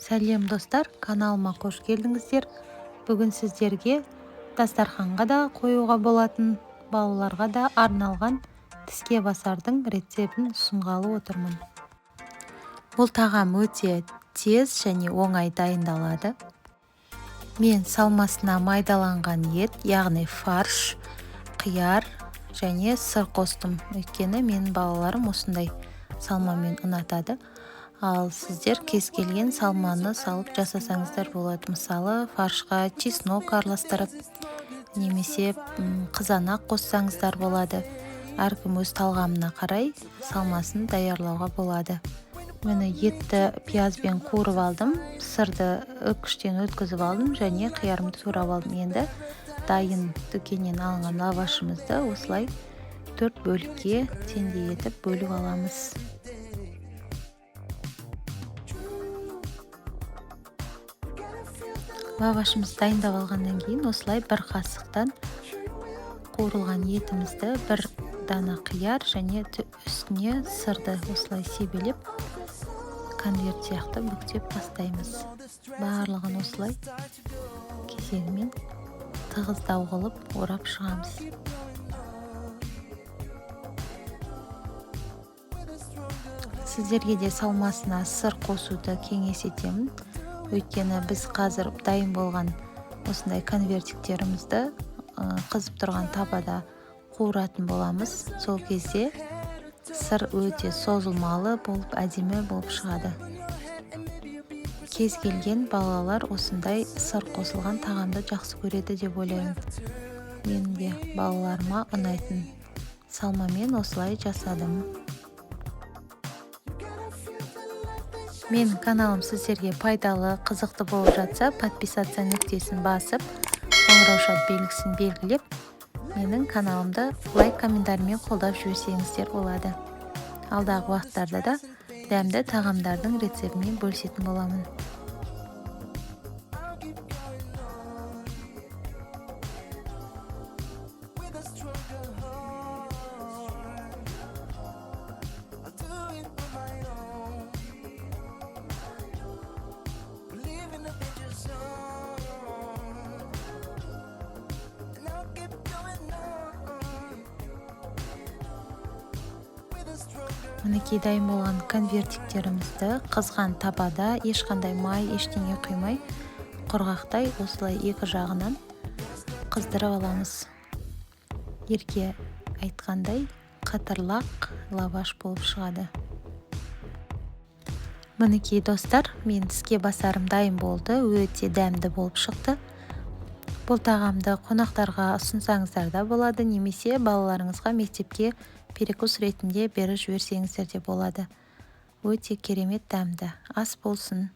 Сәлем, достар! Каналыма қош келдіңіздер! Бүгін сіздерге дастарханға да қоюға болатын, балаларға да арналған тіске басардың рецептін ұсынғалы отырмын. Бұл тағам өте тез және оңай дайындалады. Мен салмасына майдаланған ет, яғни фарш, қияр және сыр қостым. Өйткені менің балаларым осындай салмамен ұнатады. Ал сіздер кез келген салманы салып жасасаңыздар болады. Мысалы, фаршқа чеснок араластырып, немесе қызанақ қоссаңыздар болады. Әркім өз талғамына қарай салмасын даярлауға болады. Міне, етті пиязбен қуырып алдым, сырды үкіштен өткізіп алдым және қиярымды турап алдым. Енді дайын дүкеннен алынған лавашымызды осылай 4 бөлікке теңдей етіп бөліп аламыз. Лавашымызды дайындап алғаннан кейін осылай бір қасықтан қуырылған етімізді, бір дана қияр және үстіне сырды осылай себелеп, конверт сияқты бүктеп тастаймыз. Барлығын осылай кезегімен тығыздау қылып орап шығамыз. Сіздерге де салмасына сыр қосуды кеңес етемін. Өйткені біз қазір дайын болған осындай конвертиктерімізді қызып тұрған табада қуыратын боламыз. Сол кезде сыр өте созылмалы болып, әдемі болып шығады. Кез келген балалар осындай сыр қосылған тағамды жақсы көреді деп ойлаймын. Менің де балаларыма ұнайтын салмамен осылай жасадым. Менің каналым сіздерге пайдалы, қызықты болып жатса, подписаться нүктесін басып, қоңырауша белгісін белгілеп, менің каналымды лайк, комментариймен қолдап жіберсеңіздер болады. Алдағы уақыттарда да дәмді тағамдардың рецептімен бөлісетін боламын. Мінекей, дайын болған конвертиктерімізді қызған табада ешқандай май, ештеңе құймай, құрғақтай осылай екі жағынан қыздырып аламыз. Ерке айтқандай, қатырлақ лаваш болып шығады. Мінекей, достар, мен тіске басарым дайын болды, өте дәмді болып шықты. Бұл тағамды қонақтарға ұсынсаңыздар да болады, немесе балаларыңызға мектепке перекус ретінде беріп жіберсеңіздер де болады. Өте керемет дәмді. Ас болсын.